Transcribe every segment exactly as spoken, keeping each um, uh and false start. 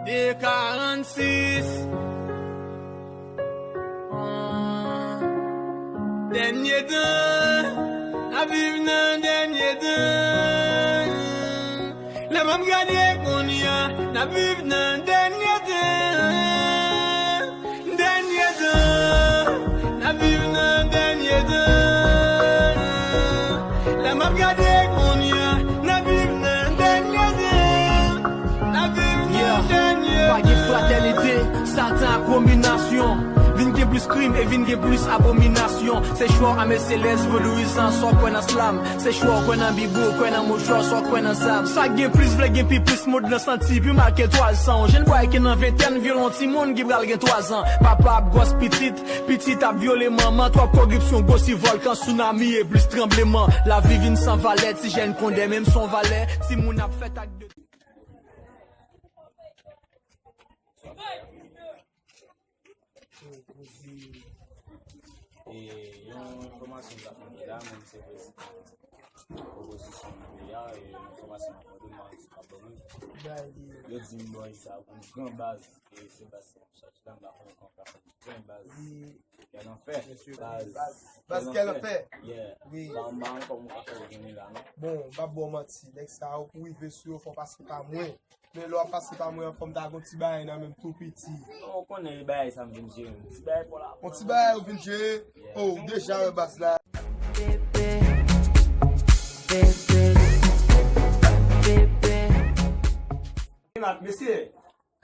De karannsis. Dènye tan, n ap viv nan dènye tan. Lè m ap gade kounye a, n ap viv nan dènye tan. Dènye tan, n ap viv nan dènye tan. Lè m ap gade kounye a, n ap viv nan dènye tan. N ap viv nan dènye tan. Pa gen fratènite, Satan abominasyon. Vin gen plis krim e vin gen plis abominasyon. Se chwa ame selès, vodouyizan, sa w kwè nan slam. Se chwa w kwè nan Bib ou kwè nan mochwa, sa w kwè nan zam. Sa gen plis vle gen pi plis, mond lan santi pi mal ke twal san. Yon jenn bway ki nan ventèn vyole yon timoun ki pral gen twazan. Papa ap gwòs pitit, pitit ap vyole manman. Twòp koripsyon, gwo si vòlkan, sounami e plis tranbleman. Lavi vin san valè, ti jèn kondè menm son valè. Timoun ap fèt ak de. E yon enfòmasyon m t ap mande la, menm se prezidan opozisyon nan peyi a, e yon enfòmasyon m ap mande, m pa wè si w ka ban mwen. Yo di m bò sa gon gran baz, e se baz sa ki la, m pa konnen kòman ka fè gen baz. Kè nan fè. Baz, baz kè nan fè. Yeah. Wi. Ban m, ban m kòman w ka fè w konnen la, non? Bon, m p ap ba w manti. Nèg sa yo pou rive sou yo, fò w pase pa mwen. Men lè w ap pase pa mwen an, fò m ta gon ti bagay nan men m tou piti. Non, ou konnen e bagay sa m vin jere. Ti bagay pou la. Yon ti bagay ou vin jere? Yeah. Oh, ou deja wè baz la. Bebe, bebe, bebe. Mesye,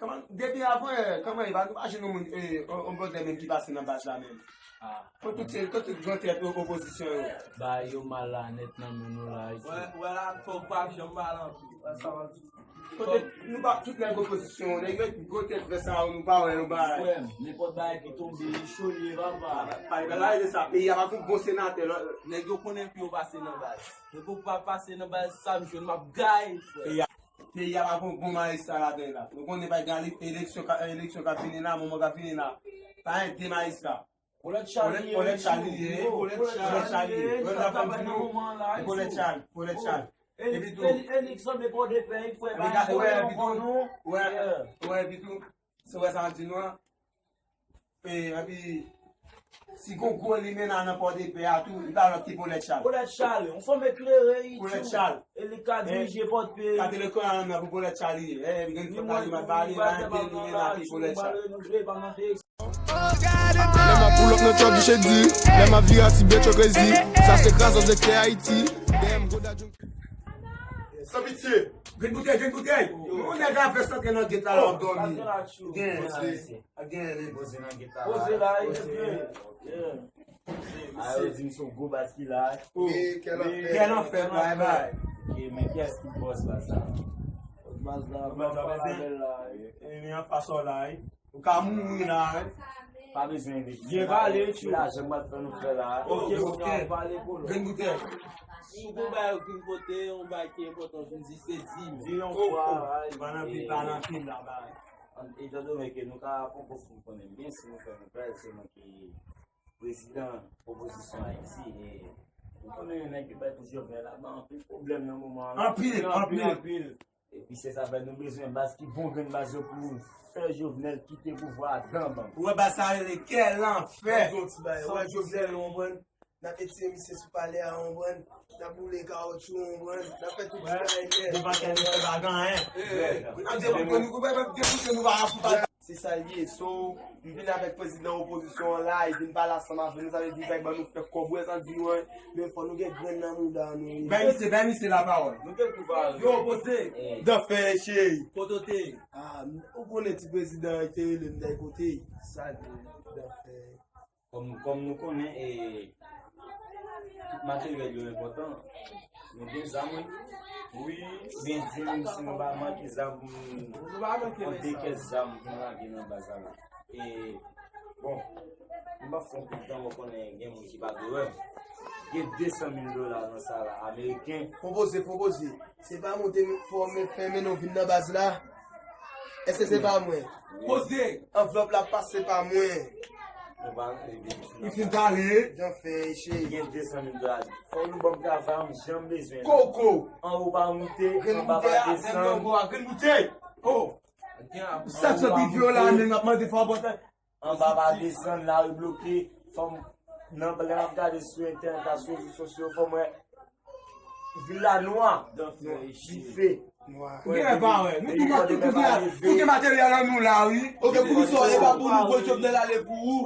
kòman, depi avan yè, kòman e pa, nou pa jwenn yon moun, e, yon, yon brother menm ki pase nan baz la menm? Ah. Kot tout se, kot tout gran tèt o-, opozisyon yo? Bagay yo mal la nèt nan men nou la, isi. Wè, wè la, fòk pa janm pale anpil. Wè sa w ap di. Kote nou pa tout nèg opozisyon, nèg yo gwo tèt vè sa yo, nou pa wè yo bagay. Frè m, nenpòt bagay ki tonbe, e cho l ye, papa. Pa, pa, pa de sa, peyi a pa gon bon senatè, lò. Nèg yo konnen pou yo pase nan baz. Nèg yo pa pase nan baz, sa m jwenn, m ap gaye, frè. Peyi a, peyi a pa gon bon majistra ladan la. Nou konnen pa gen eleksyon ka, eleksyon k ap vini la, moman k ap vini la. Pa gen de majistra. Kolèt Chal li ye, Kolèt Chal li ye, Kolèt Chal li ye. Mwen ta fè m di nou, Kolèt Chal, Kolèt Chal. Epi tou, Elix sanble Pòdepè, frè, pa gen pwoblèm ankò non. Wè, wè, epi tou, se wè sa m di nou an. E, epi, si gon gwo limena nan Pòdepè a tou, li pa lòt ki Kolèt Chal. Kolèt Chal, yon fanm eklere, Kolèt Chal. E li ka dirije Pòdpè. Sa te lekòl an nan pou Kolèt Chal li ye. E, li gen fòt la, li mal pale, pa gen de limena ki Kolèt Chal. Lè m ap pull up nan trap, biche di. Lè m ap vire a ti bèt yo crazy. Sa se krazòs dèkstè Ayiti. Dèyè m gwo dad yon. San pitye. Grenn boutèy, grenn boutèy. Yon nèg avè santre nan gèt la, l ap dòmi. Gen, se, gen, poze nan gèt la. Poze la, poze. A, yo di m se yon gwo baz ki la. Kè l ap fè, bay, bay. Men kiyès ki bòs baz la? Baz la, baz la, bèl la. E, men an fas w la, wi. Ou ka mouri la, wi. Pa bezwen envesti. Byen pale, tchou. Lajan m ap fè nou fè la. Ok, ok. Grenn boutèy. Si w gon bagay ou vin pote, yon bagay ki enpòtan, vin di se di m. Di yon fwa, bay. Pa nan pil, pa nan pil la, bay. Etandone ke nou ka poko fin konnen byen si nou fè nou fè, se nou ki prezidan opozisyon Ayiti, e ou konnen yon nèg ki bay pou Jovenel la, ba anpil pwoblèm nan moman an. Anpil, anpil, anpil. Epi se sa fè nou bezwen baz ki bon grenn baz yo pou fè Jovenel kite pouvwa a dan banm. Ou wè baz sa rele kè lanfè. Mwen di yon ti bagay, ou wè Jovenel, ou konprann? N ap etire misye sou palè a, ou konprann? N ap boule kawotchou, ou konprann? N ap fè tout ti bagay nèt. Devan kè nou fè pa gen anyen. N ap depote nou, nou pa fout. Se sa l ye. So, m vin avèk prezidan opozisyon an la, e vin pale ansanm avè nou, sa vle di, li pa ban nou fè kòb, ou wè sa l di nou an, men fò nou gen grenn nan mouda nou. Bay misye, bay misye lapawòl. Nou gen pouvwa. Yo, poze. Dan fè, cheri. Kote w te ye? Ah, ou konnen ti prezidan an te rele m, dèyè kote. Sa l di, dan fè. Kòm, kòm nou konnen, e, tout materyèl yo enpòtan. Nou gen zam, wi. Wi. Byen di m si nou pa manke zam, nou pa manke yon de kès zam pou nou lage nan baz la. E, bon, m p ap fè yon kout tan, mwen konnen gen moun ki pa dwe wè m. Gen de san mil dola nan sa la, ameriken. Fon poze, fon poze. Se pa mwen te fò men fè men nou vin nan baz la? Èske se pa mwen? Poze! Anvlòp la pase pa mwen. Nou pa antre depi sou. Li fin pale. Jan fè, cheri. Gen de san mil dola. Fò nou ban m travay, m janm bezwen. Koko. Anwo pa moute, anba pa desann. Grenn boutèy a, grenn boutèy a, grenn boutèy. Oh. Sa k soti vyola, men n ap mande fò bòtay. Anba pa desann, lari bloke. Fò m, nan, lè m ap gade sou entènèt la, sou rezo sosyo, fò m wè vil la nwa. Dife. Gen pa wè. Nou tou, nou tou gen, tou gen materyèl an nou la, wi. Ok, pou nou sa, e pa pou nou voye Jovenel ale pou ou.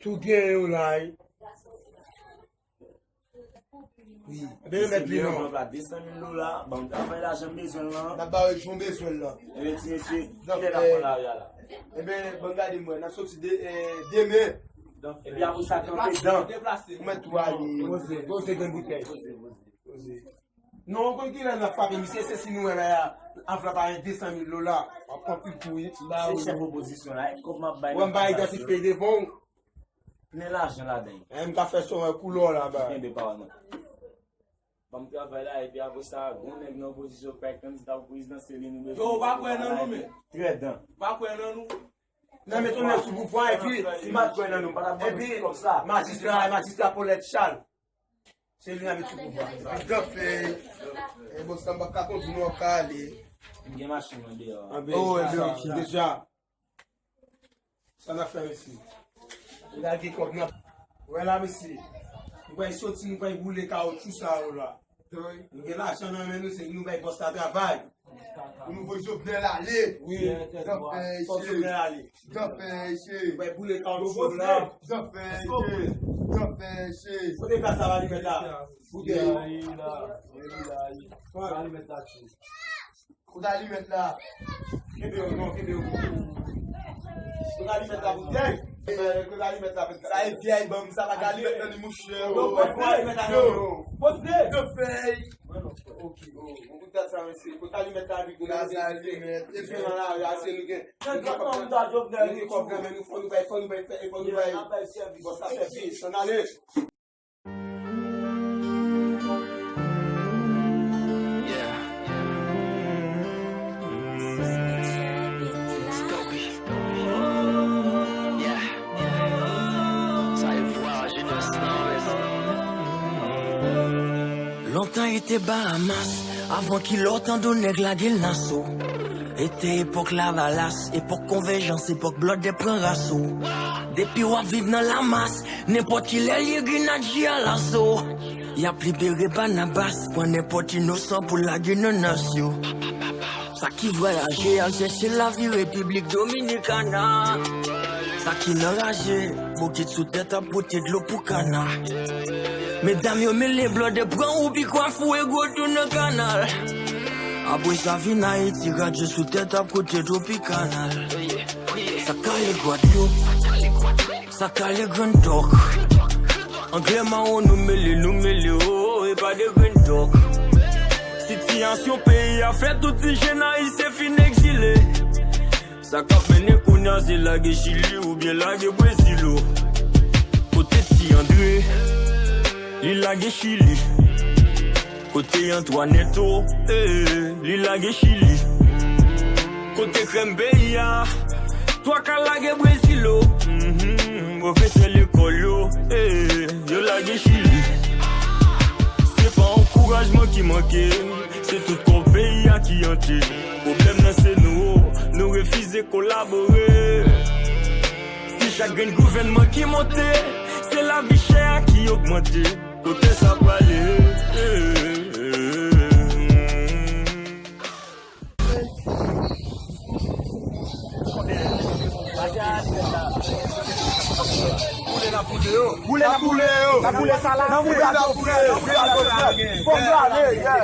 Tou gen yo la, wi. Wi. Ebyen, remèt li non. Anvlòp la, de san mil dola, ban m travay lajan m bezwen l lan. N ap ba yo jan w bezwen l lan. Ebyen, ti mesye, kilè n ap pran lari a la? Ebyen, ban m gade m wè, n ap soti de, eh, demen. Epi apre sa, kanpe dan. Ou mèt tou ale. Poze, poze grenn boutèy. Poze, poze. Non, ou konn kilè n ap frape misye, se si nou wè la, anvlòp la de san mil dola, w ap pran pil kou, wi. Se chèf opozisyon la, e kòb m ap bay. Wè m pa idantifye devan w. Men lajan ladan. Eh, m ka fè son wè koulè w la, ba. Kenbe pawòl mwen. Ban m travay la, epi apre sa, gon nèg nan opozisyon k pral kandida pou prezidansyèl, li nou bezwen. Yo, ou pa kwè nan nou, men. Trè dan. Ou pa kwè nan nou. Nan met yon nèg sou pouvwa, epi, si m pa t kwè nan nou, m pa t ap ban nou ti kòb sa. Majistra, majistra Paulette Charles. Se li n ap met sou pouvwa. Granfèy. E bon, sa m pa ka kondui, nou ap ka ale. M gen machin mwen deyò. Oh, ebyen, ok, deja. Sa n ap fè, mesye? Ou lage kòb nan. Wè la, mesye. Nou pral soti, nou pral boule kawotchou sa yo la. Nou gen lajan nan men nou, se nou bay bòs la travay. Pou nou voye Jovenel ale. Wi. Fò Jovenel ale. Bay boule kawotchou la. Kote gaz la, alimèt la? Kote alimèt la? Kote alimèt la? Kenbe yo, non, kenbe yo. Kote alimèt la, boutèy? Kote alimèt la? Sa e vyèy banm, sa pa gen alimèt nan li, monchè. Yo, poze alimèt la, non. Poze. De fèy. Ok. Bon, bon, kout dat sa, mesye. Kote alimèt la, wi, kote alimèt? Epi nan lari a, se nou gen. Nou gen kòb nan men nou, fò nou bay, fò nou bay, fò nou bay bòs la sèvis. Ann ale. Lontan e te Bahamas, avan kilè w tande yon nèg lage l nan so. E te epòk Lavalas, epòk konvèjans, epòk blòdè pran raso. Depi w ap viv nan lamas, nenpòt kilè lye grenad ji a laso. Y ap libere Banabas, pran nenpòt inosan pou lage nan nas yo. Sa ki vwayaje al chèche lavi Repiblik Dominikana. Sa ki nan raje, bokit sou tèt ap pote dlo pou kana. Medam yo mele blòdè pran ou pi kwafou e gwo tou nan kanal. Apre sa vin Ayiti, radyo sou tèt ap koute Tropikanal. Sa k ale Gwadloup, sa k ale Grann Dòk. Anglè mawon nou mele, nou mele, o, o, e pa de grenn dòk. Sitiyasyon peyi a fè tout ti jèn ayisyen fin egzile. Sa k ap mennen kounye a se lage Chili oubyen lage Brezil, o. Kote Ti André, li lage Chili. Kote Antoinette, o, eh, li lage Chili. Kote krèm peyi a, twa ka lage Brezil, o. Mhm, pwofesè lekòl yo, eh, yo lage Chili. Se pa ankourajman ki manke, se tout kò peyi a ki ante. Pwoblèm nan se nou, o, nou refize kolabore. Si chak grenn gouvènman ki monte, se lavi chè a ki ogmante. Kote sa prale? Boule n ap boule yo. Boule n ap boule yo. N ap boule sa la. N ap boule sa la. Fòk yo ale, yeah.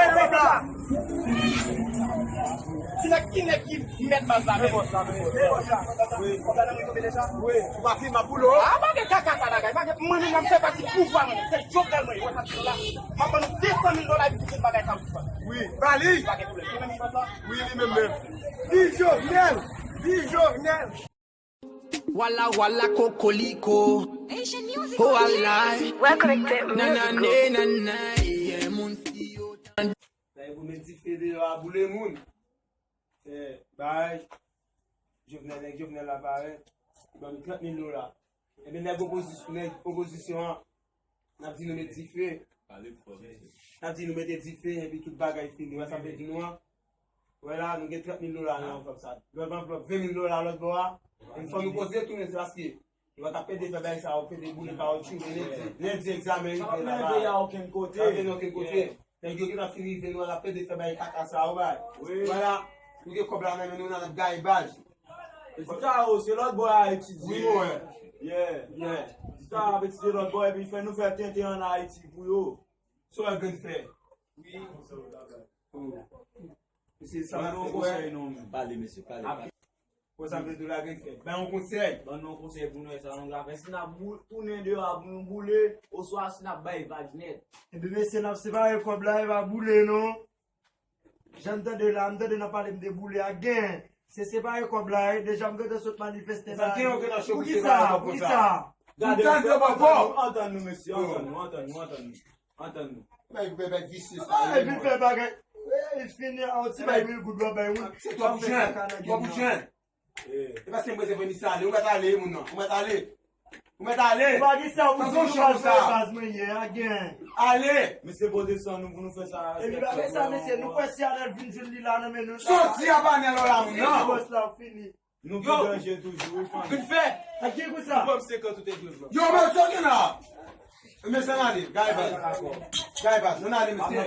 Bay kòb la. Ti nèg ki nèg ki mèt baz la menm. Wi. Ou pa filme pou lo. Ah, pa gen kaka sa bagay. Pa gen, mwen menm, mwen fè pati pouvwa mwen. Se Jovenel mwen, wè sa ti la. M ap ban nou de san mil dola epi tout bagay sa m fè. Wi, ba li. Pa gen pwoblèm. Se menm baz la. Wi, li menm menm. Viv Jovenel. Viv Jovenel. Wala wala kokoliko. Oh, wala. Welcome to Musical. Nanane, nanane, yeah, moun si yo tande. Sa e pou met dife deyò a, boule moun. Eh, bay. Jovenel, nèg Jovenel la parèt. Li ban m trant mil dola. Ebyen, nèg opozisyon, nèg opozizyon an, n ap di nou met dife. Pale fò, mesye. N ap di nou mete dife, epi tout bagay fini. Wè sa m te di nou an? Wè la, nou gen trant mil dola nan anvlòp sa. Lòt anvlòp, ven mil dola lòt bò a. Yon fò nou poze tounen, se paske nou pa t ap pede fè bagay sa yo, pede boule kawotchou, men lendi, lendi egzamen rive la. Sa pa mennen peyi a okenn kote. Sa pa mennen okenn kote. Nèg yo gentan fin rive, nou pa t ap pede fè bagay kaka sa yo, bay. Wi. Wè la, nou gen kòb la nan men nou, n ap gaye baz. Rezilta yo, se lòt bò a etidye. Wi, mwen. Yeah. Yeah. Rezilta yo ap etidye lòt bò, epi fè nou fè tenten ann Ayiti pou yo. Sa w grenn fè? Wi. Oh. Mesye, sa n ap fè, konsèy non, men. Pale, mesye, pale, pale. Bon, sa m te di w la, grenn fè. Ban yon konsèy. Ban nou yon konsèy pou nou wè sa nou ka fè. Si n ap bou-, tounen deyò a pou nou boule, oswa si n ap bay vag nèt. Ebyen, mesye, n ap separe kòb la, e pa boule, non. Jan m tande la, m tande nan pale m de boule a gen. Se separe kòb la, e deja m gentan sot manifeste la. Poukisa? Poukisa? Gade, antann nou, antann nou, mesye, antann nou, antann nou, antann nou. Antann nou. Bay, bay, bay, visye sa. Ay, vin fè bagay. Ey, fini a, yon ti bay mil goud, w ap bay moun. Se twòp jen, twòp jen. E paske m prese fè misye ale, ou mèt ale, moun nan, ou mèt ale. Ou mèt ale. Ou pa gen sa, ou di nou pa jwe baz mwen yè a, gen. Ale. Mesye, poze san nou pou nou fè sa. Epi bagay sa, mesye, nou kwè si Anèl vin jwenn li la nan men nou. Soti a pa Anèl la, moun nan. Bòs la, fini. Nou gen danje toujou, wi, fanmi. Vin fè. Ak gen kou sa. Ou ban m senkant ou te dwe pran. Yo, men sa gen la. Men sa n ale. Gay baz. Gay baz. Ann ale, mesye.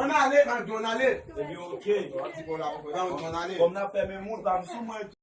Ann ale. Ann ale. Ebyen, oke. Ann ale. Kòm n ap fè men moun, pa m sou mwen.